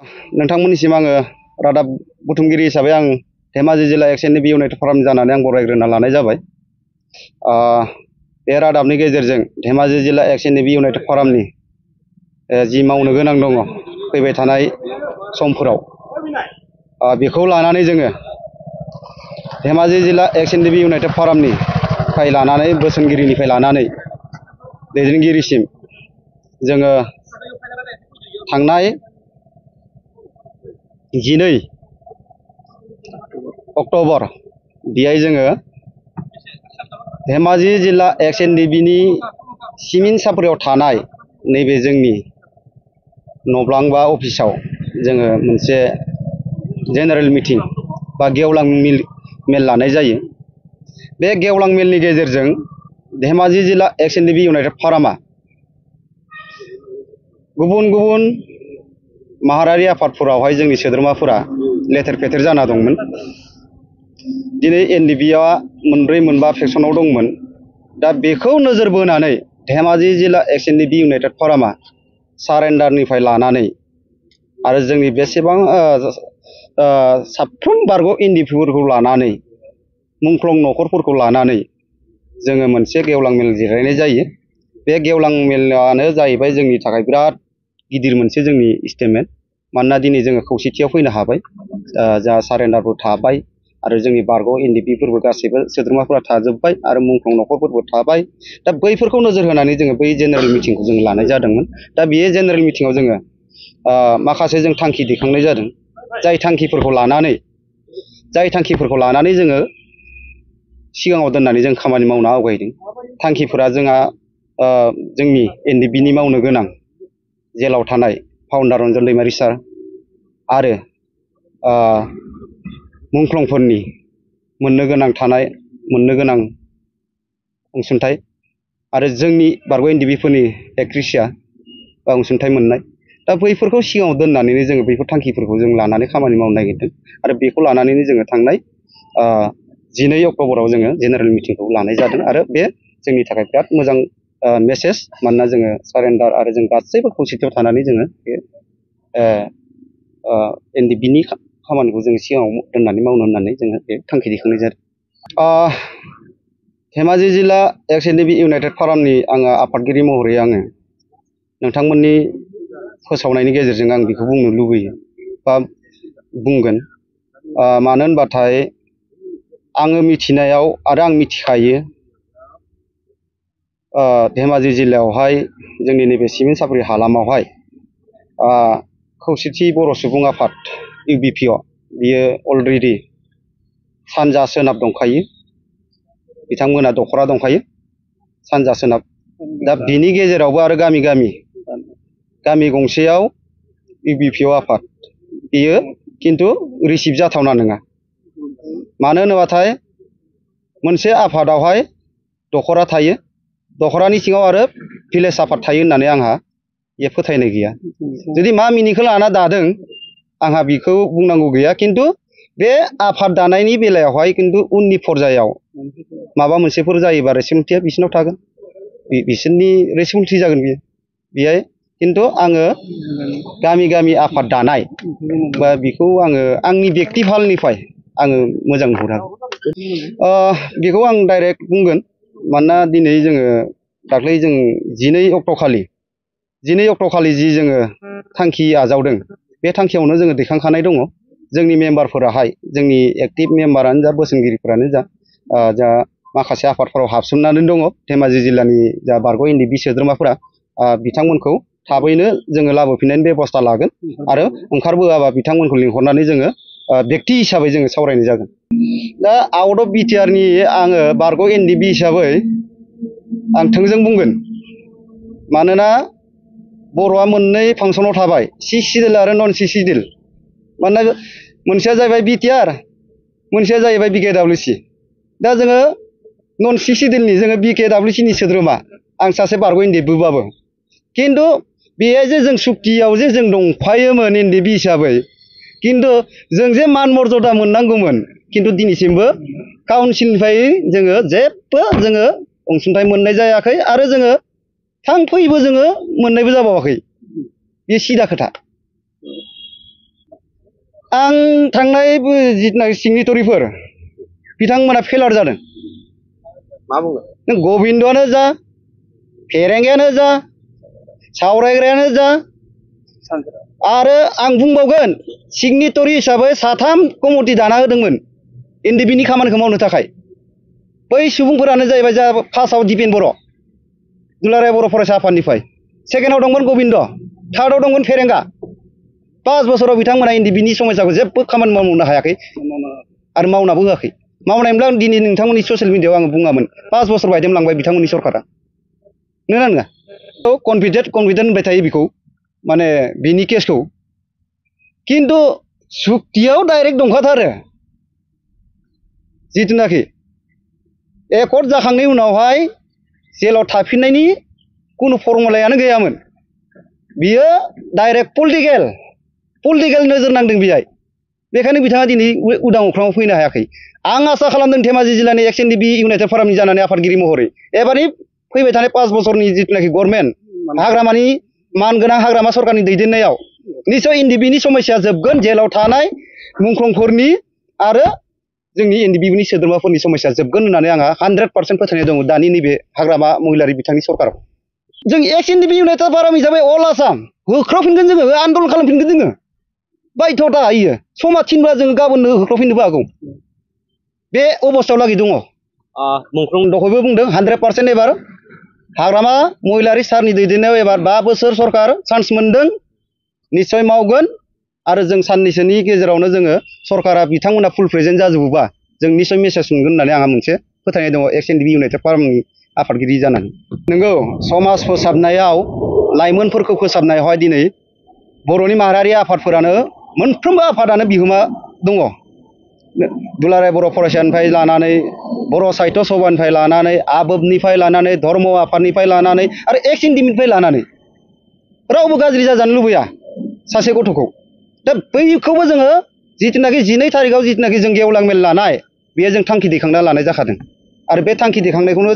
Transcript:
नोंथांमोननिसिम आङो रादाब बुथुमगिरि हिसाबै आं धेमाजि जिल्ला एक्स.एन.डि.बि इउनाइटेड फराम जानानै आं बरायग्रोना लानाय जाबाय। बे रादाबनि गेजेरजों धेमाजि जिल्ला एक्स.एन.डि.बि इउनाइटेड फरामनि जि मावनो गोनां दङ फैबाय थानाय समफोराव बेखौ लानानै जोङो धेमाजि जिल्ला एक्स.एन.डि.बि इउनाइटेड फरामनिफ्राय लानानै बोसोनगिरिनिफ्राय लानानै दैदेनगिरिसिम जोङो थांनाय 12 अक्ट'बर बेहाय जोङो धेमाजि जिल्ला एक्स.एन.डि.बि नि सिमिन सापरियाव थानाय नैबे जोंनि नब्लां बा अफिसाव जोङो मोनसे जेनेरेल मिटिं बा गेवलां मेल लानाय जायो। बे गेवलां मेलनि गेजेरजों धेमाजि जिल्ला एक्स.एन.डि.बि इउनाइटेड फरामा गुबुन गुबुन माहारियारि आफादफोरावहाय जोंनि सोद्रोमाफोरा लेथेर फेथेर जाना दंमोन। दिनै एन.डि.बि आ मोनब्रै मोनबा फेक्सनाव दंमोन। दा बेखौ नोजोर बोनानै धेमाजि जिल्ला एक्स.एन.डि.बि इउनाइटेड फरामा सारेन्डारनिफ्राय लानानै आरो जोंनि बेसेबां साफ्रोम बारग' एन.डि.बि फोरखौ लानानै मुंख्लं नखरफोरखौ लानानै जोङो मोनसे गेवलां मेल जिरायनाय जायो। बे गेवलां मेलानो जाहैबाय जोंनि थाखाय बिराद गिदिर मोनसे जोंनि स्टेटमेन्ट। मानोना दिनै जोङो खौसेथियाव फैनो हाबाय, जा सारेन्डारबो थाबाय आरो जोंनि बारग' एन.डि.बि फोरबो गासैबो सोद्रोमाफोरा थाजोब्बाय आरो मुंख्लं नखरफोरबो थाबाय। दा बैफोरखौ नोजोर होनानै जोङो बै जेनेरेल मिटिंखौ जों लानाय जादोंमोन। दा बे जेनेरेल मिटिङाव जोङो माखासे जों थांखि दैखांनाय जादों। जाय थांखिफोरखौ लानानै जोङो सिगाङाव दोननानै जों खामानि मावनो आवगायदों। थांखिफोरा जोंहा जोंनि एन.डि.बि नि मावनो गोनां जेलाव थानाय फाउन्डार रन्जन दैमारि सार आरो मुंख्लंफोरनि मोननो गोनां अनसुंथाइ आरो जोंनि बारग' एन.डि.बि फोरनि एक्रेसिया बा अनसुंथाइ मोननाय। दा बैफोरखौ सिगाङाव दोननानैनो जोङो बैफोर थांखिफोरखौ जों लानानै खामानि मावनो नागिरदों आरो बेखौ लानानैनो जोङो थांनाय 12 अक्ट'बराव जोङो जेनेरेल मिटिंखौ लानाय जादों। आरो बे जोंनि थाखाय बिराद मोजां मेसेज। मानोना जोङो सारेन्डार आरो जों गासैबो खौसेथियाव थानानै जोङो बे एन.डि.बि नि खामानिखौ जोङो सिगाङाव दोननानै मावनो होननानै जोङो बे थांखि दैखांनाय जादों। धेमाजि जिल्ला एक्स.एन.डि.बि इउनाइटेड फरामनि आङो आफादगिरि महरै आङो नोंथांमोननि फोसावनायनि गेजेरजों आं बेखौ बुंनो लुबैयो बा बुंगोन। मानो होनबाथाय आङो मिथिनायाव आरो आं मिथिखायो धेमाजि जिल्लायावहाय जोंनि नैबे सिमेन्ट सापरि हालामावहाय खौसेथि बर' सुबुं आफाद इउ.बि.पि. बियो अलरेडि सानजा सोनाब दंखायो। बिथांमोना दखरा दंखायो सानजा सोनाब। दा बिनि गेजेरावबो आरो गामि गंसेयाव इउ.बि.पि. आफाद बियो खिन्थु रिसिभ जाथावना नङा। मानो होनोबाथाय मोनसे आफादावहाय दखरा थायो, दखरानि सिङाव आरो भिलेज आफाद थायो होननानै आंहा बे फोथायनाय गैया। जुदि मा मिनिंखौ लाना दादों आंहा बेखौ बुंनांगौ गैया। खिन्थु बे आफाद दानायनि बेलायावहाय खिन्थु उननि पर्यायाव माबा मोनसेफोर जायोबा रेसपन्सिबिलिटिया बिसोरनाव थागोन, बिसोरनि रेसपन्सिबिलिटि जागोन बियो। बेहाय खिन्थु आङो गामि आफाद दानाय बा बेखौ आङो आंनि बेक्ति फालनिफ्राय आङो मोजां नुहुरा। बेखौ आं डाइरेक्ट बुंगोन। मानोना दिनै जोङो दाख्लै जों 12 अक्ट'खालि जि जोङो थांखि आजावदों बे थांखियावनो जोङो दैखांखानाय दङ। जोंनि मेम्बारफोराहाय जोंनि एक्टिभ मेम्बारानो जा बोसोनगिरिफोरानो जा माखासे आफादफोराव हाबसोमनानै दङ। धेमाजि जिल्लानि जा बारग' एन.डि.बि सोद्रोमाफोरा बिथांमोनखौ थाबैनो जोङो लाबोफिननायनि बेब'स्था लागोन आरो ओंखारबोआबा बिथांमोनखौ लिंहरनानै जोङो बेक्ति हिसाबै जोङो सावरायनाय जागोन। दा आउट अफ बिटिआरनि आङो बारग' एन.डि.बि हिसाबै आं थोंजों बुंगोन। मानोना बर'आ मोननै फांसनाव थाबाय, सि सिडिउल आरो नन सि सिडिउल। मानोना मोनसेया जाहैबाय बिटिआर, मोनसेया जाहैबाय BKWC। दा जोङो नन सि सिडिउलनि जोङो BKWC नि सोद्रोमा, आं सासे बारग' एन.डि.बि.बाबो। खिन्थु बेहाय जे जों सुक्तियाव जे जों दंफायोमोन एन.डि.बि हिसाबै, खिन्थु जों जे मान मर्यादा मोननांगौमोन खिन्थु दिनैसिमबो काउन्सिलनिफ्राय जोङो जेबो जोङो अनसुंथाइ मोननाय जायाखै आरो जोङो थांफैबो जोङो मोननायबो जाबावाखै। बे सिदा खोथा। आं थांनाय जिथुनाखि सिगनेटरिफोर बिथांमोना फेलार जादों। मा बुङो? नों गबिन्दआनो जा, फेरेंगायानो जा, सावरायग्रायानो जा, आरो आं बुंबावगोन सिगनेटरि हिसाबै 3 कमिटि दाना होदोंमोन एनडिबिनि खामानिखौ मावनो थाखाय। बै सुबुंफोरानो जाहैबाय जा फार्स्टआव दिपेन बर', दुलाराय बर' फरायसा आफादनिफ्राय, सेकेन्डआव दंमोन गबिन्द, थार्डआव दंमोन फेरेंगा। 5 बोसोराव बिथांमोना एनडिबिनि समस्याखौ जेबो खामानि मावनो हायाखै आरो मावनाबो होआखै। मावनायमोनब्ला आं दिनै नोंथांमोननि ससियेल मिडियाआव आङो बुङामोन 5 बोसोर बायदेमलांबाय बिथांमोननि सरकारा। नोंगोना नङा? कनफिडेन्ट होनबाय थायो बेखौ, माने बिनि केसखौ, खिन्थु सुक्तियाव डाइरेक्ट दंखाथारो। जिथुनाखि एकर्ड जाखांनायनि उनावहाय जेलाव थाफिननायनि कुनु फर्मुलायानो गैयामोन। बियो डाइरेक्ट पलिटिकेल नोजोर नांदों बेहाय। बेखायनो बिथाङा दिनै उदां अख्राङाव फैनो हायाखै। आं आसा खालामदों धेमाजि जिल्लानि एक्स एनडिबि इउनाइटेड फरामनि जानानै आफादगिरि महरै एबारनि फैबाय थानाय 5 बोसोरनि जिथुनाखि गभर्नमेन्ट हाग्रामानि मानगोनां हाग्रामा सरकारनि दैदेननायाव निश्चय एनडिबिनि समस्या जोबगोन। जेलाव थानाय मुंख्लंफोरनि आरो जोंनि एनडिबिनि सोद्रोमाफोरनि समस्या जोबगोन होननानै आंहा 100% फोथायनाय दङ दानि नैबे हाग्रामा महिलारि बिथांनि सरकाराव। जों एक्स एनडिबि इउनाइटेड फराम हिसाबै अल आसाम होख्रावफिनगोन, जोङो आन्दलन खालामफिनगोन। जोङो बाध्यता होयो, समा थिनब्ला जोङो गाबोननो होख्रावफिननोबो हागौ। बे अबस्थायाव लागै दङ। मुंख्लं दहायबो बुंदों 100% एबार हाग्रामा महिलारि सारनि दैदेननायाव एबार 5 बोसोर सरकार चान्स मोनदों, निश्चय मावगोन। आरो जों साननैसोनि गेजेरावनो जोङो सरकारा बिथांमोना फुल प्रेजेन्ट जाजोबोबा जों निश्चय मेसेज मोनगोन होननानै आंहा मोनसे फोथायनाय दङ एक्स एनडिबि इउनाइटेड फरामनि आफादगिरि जानानै। नंगौ, समाज फोसाबनायाव, लाइमोनफोरखौ फोसाबनायावहाय दिनै बर'नि माहारियारि आफादफोरानो मोनफ्रोमबो आफादानो बिहोमा दङ। दुलाराय बर' फरायसानिफ्राय लानानै, बर' साहित्य सभानिफ्राय लानानै, आबोबनिफ्राय लानानै, धर्म आफादनिफ्राय लानानै आरो एक्स एनडिबिनिफ्राय लानानै रावबो गाज्रि जाजानो लुबैया सासे गथ'खौ। दा बैखौबो जोङो जिथुनाखि 12 थारिखआव जिथुनाखि जों गेवलां मेल लानाय, बेयो जों थांखि दैखांना लानाय जाखादों। आरो बे थांखि दैखांनायखौनो